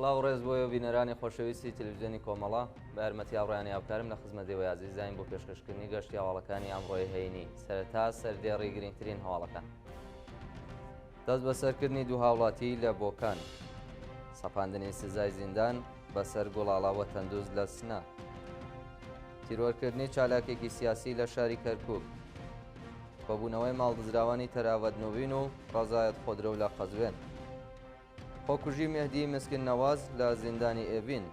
سڵاو ڕێز بۆ ئێوە بینەرانی خۆشەویستی تەلەڤیزیۆنی کۆمەڵە، بە یارمەتی هاوڕێیانی هاوکارم لە خزمەت ئێوەی ئازیزداین بۆ پێشکەشکردنی گەشتی هەواڵەکانی ئەمڕۆی هەینی. سەرەتا سەردێڕی گرنگترین هەواڵەکان. دەست بەسەرکردنی دوو هاوڵاتی لە بۆکان. سەپاندنی سزای زیندان بەسەر گوڵاڵە وەتەندوست لە سنە. تیرۆرکردنی چالاکێکی سیاسی لە شاری کەرکوک. کۆبوونەوەی ماڵدزراوانی تەراوەت نوین و ڕەزایەت خۆدرەو لە قەزوێن. خۆکوژی مێهدی مسکین نەواز لە زیندانی ئێڤین.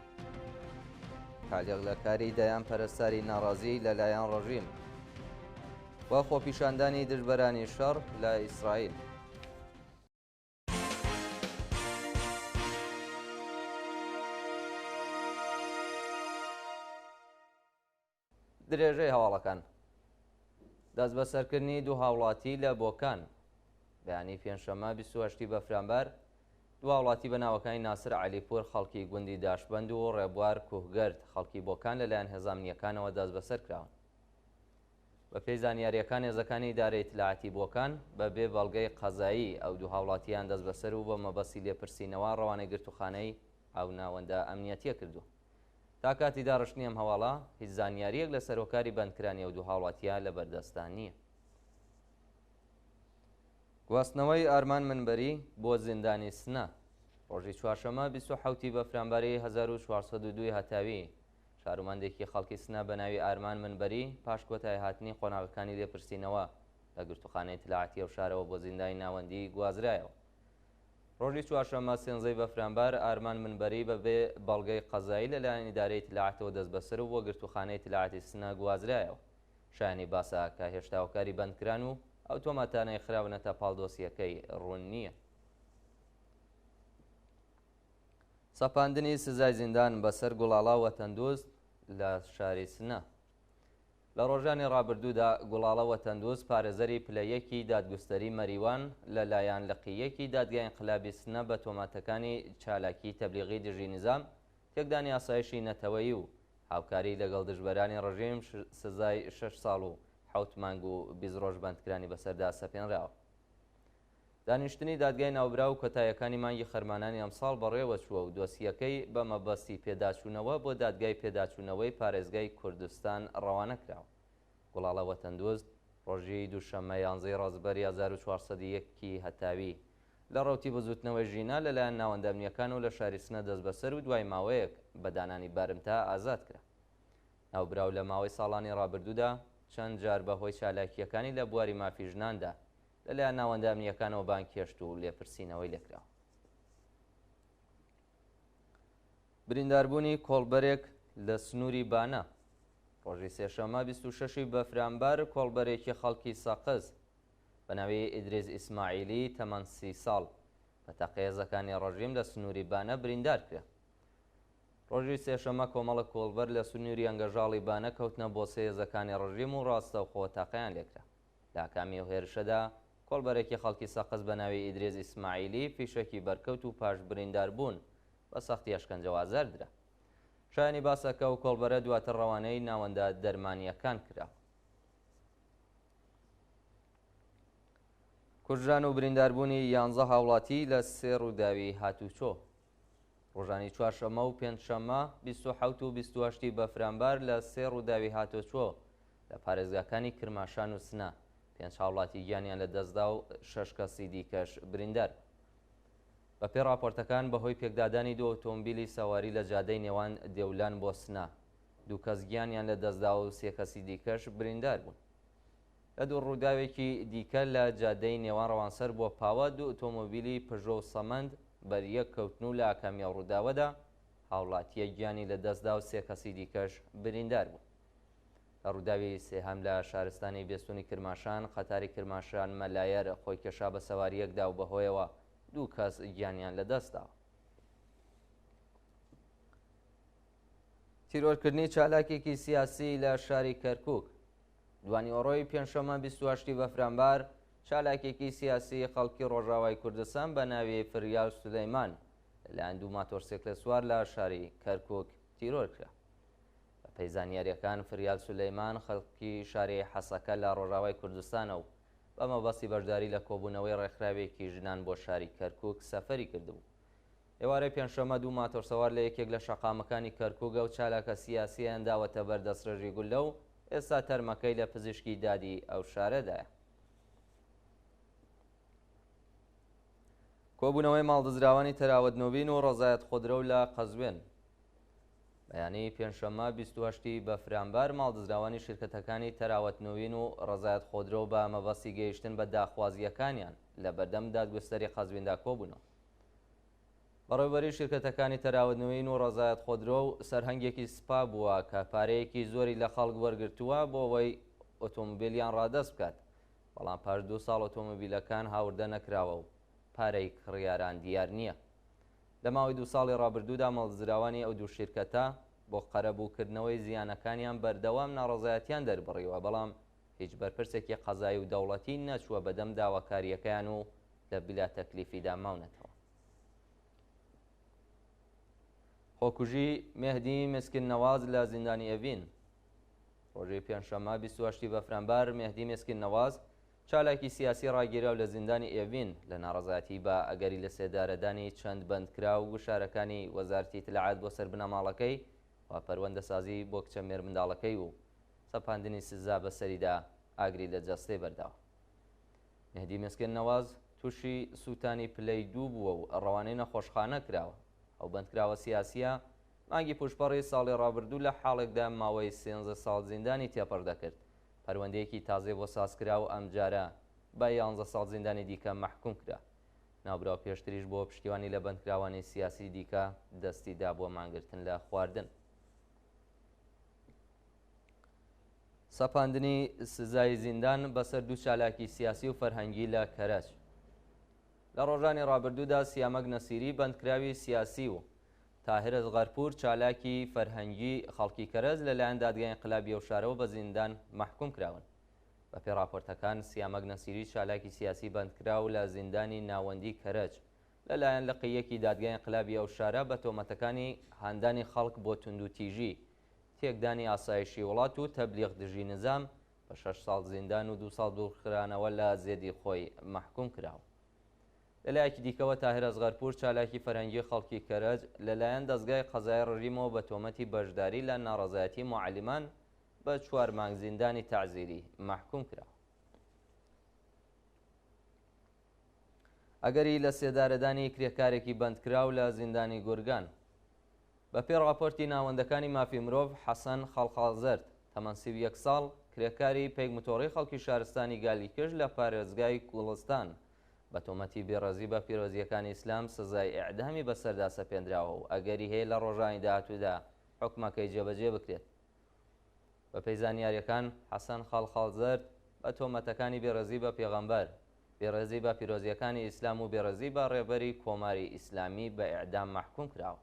تالیق لە کاری دەیان پەرستاری ناڕازی لە لایەن ڕژیم و خۆپیشاندانی دژبەرانی شەڕ لە ئیسرائیل. درێژەی هەواڵەکان. دەستبەسەرکردنی دوو هاوڵاتی لە بۆکان. بەیانی پێنجشەممە 28 ی بەفرانبار، دوو هاوڵاتی بە ناوەکانی ناسر عەلیپوور خەڵکی گوندی داشبەند و ڕێبوار کوهگەرد خەڵکی بۆکان لەلایەن هێزە ئەمنییەکانەوە دەستبەسەر کراون. بەپێی زانیارییەکان هێزەکانی ئیدارەی ئیتلاعاتی بۆکان بە بێ بەڵگەی قەزایی ئەو دوو هاوڵاتییەیان دەستبەسەر و بە مەبەستی لێپرسینەوە ڕەوانەی گرتووخانەی ئەو ناوەندە ئەمنییەتییە کردووە. تا کاتی داڕشتنی ئەم هەواڵە، هیچ زانیارییەک لەسەر هۆکاری بەندکرانی ئەو دوو هاوڵاتییە لەبەردەستدا نییە. گواستنەوەی ئارمان منبەری بۆ زیندانی سنە ڕۆژی چوارشەممە 27 ی بەفرانباری 1402 ی هەتاوی، شارومەندێکی خەڵکی سنە بە ناوی ئارمان منبەری پاش کۆتاییهاتنی قۆناغەکانی لێپرسینەوە لە گرتووخانەی ئیتلاعاتی ئەو شارەوە بۆ زیندانی ناوەندی گوازرایەوە. ڕۆژی چوارشەممە سێنزەی بەفرانبار، ئارمان منبەری بە بێ بەڵگەی قەزایی لە لایەن ئیدارەی ئیتلاعاتەوە دەستبەسەر و بۆ گرتووخانەی ئیتلاعاتی سنە گوازرایەوە. شایانی باسە کە هێشتا هۆکاری بەندکران و ئەو تۆمەتانەی خراونەتە پاڵ دۆسیەکەی ڕوون نییە. سەپاندنی سزای زیندان بەسەر گوڵاڵە وەتەندوست لە شاری سنە. لە ڕۆژانی ڕابردوودا گوڵاڵە وەتەندوست پارێزەری پلە یەکی دادگوستەری مەریوان لە لایەن لقی یەکی دادگای ئینقلابی سنە بە تۆمەتەکانی چالاکی تەبلیغی دژی نیزام، تێکدانی ئاسایشی نەتەوەیی و هاوکاری لەگەڵ دژبەرانی ڕژیم سزای شەش ساڵ و حەوت مانگ و 20 ڕۆژ بەندکرانی بەسەردا سەپێنراوە. دانیشتنی دادگای ناوبراو کۆتاییەکانی مانگی خەرمانانی ئەمساڵ بەڕێوەچووە و دۆسییەکەی بە مەبەستی پێداچوونەوە بۆ دادگای پێداچوونەوەی پارێزگای کوردستان ڕەوانە کراوە. گوڵاڵە وەتەندوست ڕۆژی دووشەممە یانزەی ڕەزبەری 1401 ی هەتاوی لە ڕەوتی بزووتنەوەی ژینا لەلایەن ناوەندە ئەمنییەکانەوە لە شاری سنە دەستبەسەر و دوای ماوەیەک بە دانانی بارمتە ئازاد کرا. ناوبراو لە ماوەی ساڵانی ڕابردوودا چەند جار بە هۆی چالاکییەکانی لە بواری مافی ژناندا لەلایەن ناوەندە ئەمنییەکانەوە بانگهێشت و لێپرسینەوەی لێکراوە. برینداربوونی کۆڵبەرێک لە سنووری بانە ڕۆژی سێشەممە 26 ی بەفرانبار کۆڵبەرێکی خەڵکی سەقز بە ناوی ئیدریس ئیسماعیلی تەمەن 30 ساڵ بە تەقەی هێزەکانی ڕژیم لە سنووری بانە بریندار کرا. ڕۆژی سێشەممە کۆمەڵک کۆڵبەر لە سنووری ئەنگەژاڵی بانە کەوتنە بۆسەی هێزەکانی ڕژیم و ڕاستەوخۆ تەقەیان لێکرا. لە ئاکامی ئەو هێرشەدا کۆڵبەرێکی خەڵکی سەقز بە ناوی ئیدریس ئیسماعیلی فیشەکی بەرکەوت و پاش برینداربوون بە سەختی ئەشکەنجە و ئازار درا. شایانی باسە کە ئەو کۆڵبەرە دواتر ڕەوانەی ناوەندە دەرمانییەکان کرا. کوژران و برینداربوونی یانزە هاوڵاتی لە سێ ڕووداوی هاتوچۆ. ڕۆژانی چوارشەممە و پێنجشەممە 27 و 28 ی بەفرانبار لە سێ ڕووداوی هاتۆچۆ لە پارێزگاکانی کرماشان و سنە پێنج هاوڵاتی گیانیان لە دەستدا و شەش کەسی دیکەش بریندار بوون. بەپێی ڕاپۆرتەکان بەهۆی پێکدادانی دوو ئۆتۆمبیلی سواری لە جادەی نێوان دێولان بۆ سنە دوو کەس گیانیان لە دەستدا و سێ کەسی دیکەش بریندار بوون. لە دوو ڕووداوێکی دیکە لە جادەی نێوان ڕەوانسەر بۆ پاوە دوو ئۆتۆمۆبیلی پژۆ و سەمەند بەریەک کەوتن و لە ئاکامی ئەو ڕووداوەدا هاوڵاتییەک گیانی لە دەستدا و سێ کەسی دیکەش بریندار بوون. لە ڕووداوی سێهەم لە شارستانی بێستونی کرماشان، قەتاری کرماشان مەلایەر خۆی کێشا بە سەوارییەکدا و بەهۆیەوە دوو کەس گیانیان لە دەستداوە. تیرۆرکردنی چالاکێکی سیاسی لە شاری کەرکوک دوانیوەڕۆی پێنجشەممە 28 ی بەفرانبار، چالاکێکی سیاسیی خەڵکی ڕۆژاوای کوردستان بە ناوی فریال سولەیمان لەلایەن دوو ماتۆرسیکلێتسوار لە شاری کەرکوک تیرۆر کرا. بەپێی زانیارییەکان فریال سولەیمان خەڵکی شاری حەسەکە لە ڕۆژاوای کوردستانە و بە مەبەستی بەشداری لە کۆبوونەوەی ڕێکخراوێکی ژنان بۆ شاری کەرکوک سەفەری کردبوو. ئێوارەی پێنجشەممە دوو ماتۆرسوار لە یەکێک لە شەقامەکانی کەرکووک ئەو چالاکە سیاسییەیان داوەتە بەر دەستڕێژی گوللە و ئێستا تەرمەکەی لە پزیشکی دادی ئەو شارەدایە. کۆبوونەوەی ماڵدزراوانی تەراوەت نوبین و ڕەزایەت خودرەو لە قەزوێن. بەیانی پێنجشەممە 28 ی بەفرانبار ماڵدزراوانی شیرکەتەکانی تەراوەت نوین و ڕەزایەت خۆدرۆ بە مەبەستی گەیشتن بە داخوازییەکانیان لە بەردەم دادگوستەری قەزویندا کۆبوونەوە. بەڕێوبەری شیرکەتەکانی تەراوەت نوین و ڕەزایەت خۆدرۆ و سەرهەنگێکی سپا بووە کە پارەیەکی زۆری لە خەڵک وەرگرتووە بۆ ئەوەی ئۆتۆمبیلیان ڕادەست بکات، بەڵام پاش دوو ساڵ ئۆتۆمبیلەکان هاوردە نەکراوە و پارەی کڕیاران دیار نییە. لە ماوەی دوو ساڵی ڕابردوودا ماڵدزراوانی ئەو دوو شیرکەتە بۆ قەرەبووکردنەوەی زیانەکانیان بەردەوام ناڕەزایەتیان دەربڕیوە، بەڵام هیچ بەرپرسێکی قەزایی و دەوڵەتی نەچووە بەدەم داواکارییەکەیان و لە بلاتەکلیفیدا ماونەتەوە. خۆکوژی مێهدی مسکین نەواز لە زیندانی ئێڤین. ڕۆژی پێنجشەممە 28 ی بەفرانبار مێهدی مسکین نەواز چالاکی سیاسی ڕاگیراو لە زیندانی ئێڤین لە ناڕەزایەتی بە ئەگەری لەسێدارەدانی چەند بەندکراو و گوشارەکانی وەزارەتی ئیتلاعات بۆ سەر بنەماڵەکەی و پەروەندەسازی بۆ کچە مێرمنداڵەکەی و سەپاندنی سزا بەسەریدا ئاگری لە جەستەی بەرداوە. مێهدی مێسکێن نەواز تووشی سووتانی پلەی دوو بووە و ڕەوانەی نەخۆشخانە کراوە. ئەو بەندکراوە سیاسییە مانگی پووشپەڕی ساڵی ڕابردوو لە حاڵێکدا ماوەی سێنزە ساڵ زیندانی تێپەڕ دەکرد، پەروەندەیەکی تازەی بۆ سازکرا و ئەمجارە بە یانزە ساڵ زیندانی دیکە مەحکووم کرا. ناوبراو پێشتریش بۆ پشتیوانی لە بەندکراوانی سیاسی دیکە دەستی دابووە مانگرتن لە خواردن. سەپاندنی سزای زیندان بەسەر دوو چالاکی سیاسی و فەرهەنگی لە کەرەج. لە ڕۆژانی ڕابردوودا سیامەک نەسیری بەندکراوی سیاسی و تاهر ئەسغەرپوور چالاکی فەرهەنگی خەڵکی کەرەج لەلایەن دادگای ئینقلابی ئەو شارەوە بە زیندان مەحکوم کراون. بەپێی ڕاپۆرتەکان سیامەک نەسیری چالاکی سیاسی بەندکراو لە زیندانی ناوەندی کەرەج لەلایەن لقی یەکی دادگای ئینقلابی ئەو شارە بە تۆمەتەکانی هاندانی خەڵک بۆ توندوتیژی، تێکدانی ئاسایشی وڵات و تەبلیغ دژی نزام بە شەش ساڵ زیندان و دوو ساڵ دوورخرانەوە لە زێدی خۆی مەحکوم کراوە. لەلایەکی دیکەوە تاهر ئەسغەرپوور چالاکی فەرهەنگی خەڵکی کەرەج لەلایەن دەزگای قەزای ڕژیمەوە بە تۆمەتی بەشداری لە ناڕەزایەتی موعەلیمان بە چوار مانگ زیندانی تەعزیری مەحکوم کراوە. ئەگەری لەسێدارەدانی کرێکارێکی بەندکراو لە زیندانی گورگان. بەپێی ڕاپۆرتی ناوەندەکانی مافی مرۆڤ، حەسەن خەڵخاڵزەرد، تەمەن 31 ساڵ، کرێکاری پەیکموتۆڕی خەڵکی شارستانی گالیکش لە پارێزگای گوڵستان، بە تۆمەتی بێڕێزی بە پیرۆزییەکانی ئیسلام سزای ئێعدامی بەسەردا سەپێندراوە و ئەگەری هەیە لە ڕۆژانی داهاتوودا حوکمەکەی جێبەجێ بکرێت. بەپێی زانیارییەکان، حەسەن خەڵخاڵزەرد بە تۆمەتەکانی بێڕێزی بە پێغەمبەر، بێڕێزی بە پیرۆزییەکانی ئیسلام و بێڕێزی بە ڕێبەری کۆماری ئیسلامی بە ئێعدام مەحکووم کراوە.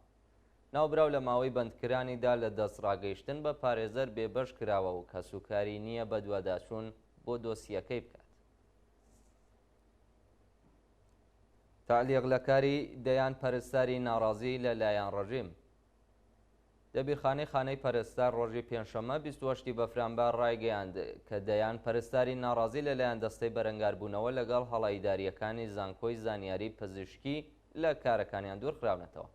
ناوبراو لە ماوەی بەندکرانیدا لە دەستڕاگەیشتن بە پارێزەر بێبەش کراوە و کەسوکاری نییە بەدواداچوون بۆ دۆسییەکەی بکات. تەعلیق لە کاری دەیان پەرستاری ناڕازی لە لایەن ڕژیم. دەبیرخانەی خانەی پەرستار ڕۆژی پێنجشەممە 28 ی بەفرانبار ڕایگەیاند کە دەیان پەرستاری ناڕازی لە لایەن دەستەی بەرەنگاربوونەوە لەگەڵ هەڵە ئیدارییەکانی زانکۆی زانیاری پزیشکی لە کارەکانیان دوورخراونەتەوە.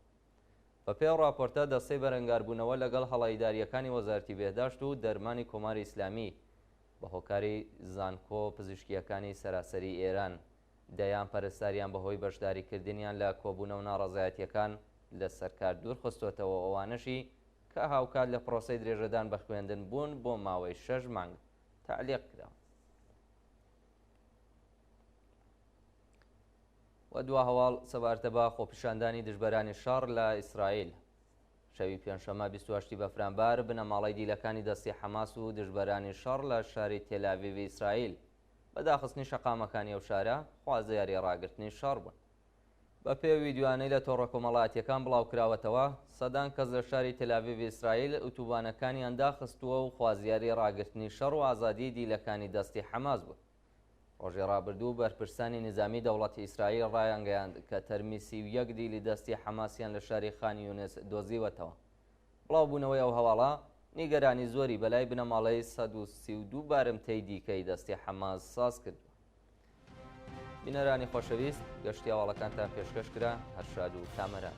بەپێی ئەو ڕاپۆرتە، دەستەی بەرەنگاربوونەوە لەگەڵ هەڵە ئیدارییەکانی وەزارەتی بێهداشت و دەرمانی کۆماری ئیسلامی بە هۆکاری زانکۆ پزیشکییەکانی سەراسەری ئێران دەیان پەرستاریان بەهۆی بەشداریکردنیان لە کۆبوونەوە ناڕەزایەتییەکان لەسەر کار دوورخستۆتەوە و ئەوانەشی کە هاوکات لە پرۆسەی درێژەدان بە خوێندن بوون بۆ ماوەی شەش مانگ تەعلیق کراون. و دوا هەواڵ سەبارتە بە خۆپیشاندانی دژبەرانی شەڕ لە ئیسرائیل. شەوی پێنجشەممە 28 ی بەفرانبار بنەماڵەی دیلەکانی دەستی حەماس و دژبەرانی شەڕ لە شاری تێلاڤیڤی ئیسرائیل بە داخستنی شەقامەکانی ئەو شارە خوازیاری ڕاگرتنی شەڕ بوون. بەپێی ئەو ویدیۆیانەی لە تۆڕە کۆمەڵایەتییەکان بڵاوکراوەتەوە، سەدان کەس لە شاری تێلاڤیڤی ئیسرائیل ئوتوبانەکانیان داخستووە و خوازیاری ڕاگرتنی شەڕ و ئازادیی دیلەکانی دەستی حەماس بوون. ڕۆژی ڕابردوو بەرپرسانی نیزامیی دەوڵەتی ئیسرائیل ڕایانگەیاند کە تەرمی 31 دیلی دەستی حەماسیان لە شاری خان یونس دۆزیوەتەوە. بڵاوبوونەوەی ئەو هەواڵە نیگەرانی زۆری بەلای بنەماڵەی 132 بارمتەی دیکەی دەستی حەماس ساز کردووە. بینەرانی خۆشەویست گەشتی هەواڵەکانتان پێشکەش کرا هەر شاد و کامەران.